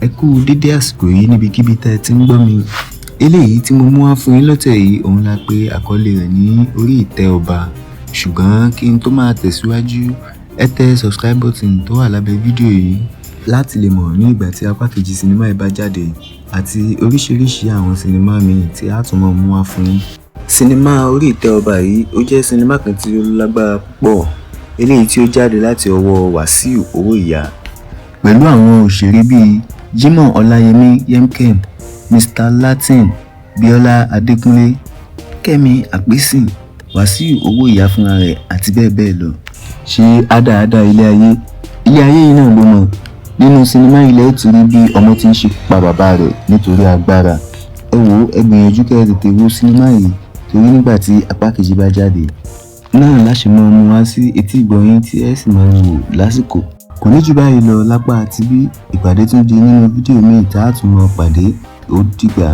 Ẹ kú dédé àsìkò yìí níbikíbi tẹ́ ẹ ti ń gbọ́ mi. Eléyìí tí mo mú wá fún yín lọ́tẹ̀ yìí, òun la pè àkọlé rẹ̀ ní Orí Ìtẹ́ Ọba. Ṣùgbọ́n kí n tó máa tẹ̀síwájú, ẹ tẹ subscribe button tó wà lábẹ́ fídíò yìí láti lè mọ̀ ní ìgbà tí apá kejì sinimá yìí bá jáde àti oríṣiríṣi àwọn sinimá míì tí a tún máa mú wá fún yín. Sinimá Orí Ìtẹ́ Ọba yìí, ó jẹ́ sinimá kan tí ó lágbára púpọ̀, eléyìí tí ó jáde láti ọwọ́ Wàsíù Owóìyá pẹ̀lú àwọn òṣèré bíi Jimoh Ọláyẹmí Yemkem, Mr Latin, Bíọ́lá Adékúnlé, Kẹ́mi Àpèsìn, Wàsíù Owóìyá fúnra rẹ̀ àti bẹ́ẹ̀ bẹ́ẹ̀ lọ. Ṣé àádáàdá ilé ayé, ilé ayé yìí náà ló mọ̀? Nínú sinimá yìí lẹ ó ti rí bí ọmọ tí ń ṣekú pa bàbá rẹ̀ nítorí agbára. Ẹ wò ó, ẹ gbìyànjú kẹ́ ẹ tètè wo sinimá yìí, torí nígbà tí apá kejì bá jáde náà láṣẹ máa mú wá sí etí ìgbọ̀nyín tí ẹ sì máa wò lásìkò. Kò ní jù báyìí lọ lápá àti bí ìpàdé tún di nínú fídíò míì tá a tún máa pàdé. Ó dìgbà.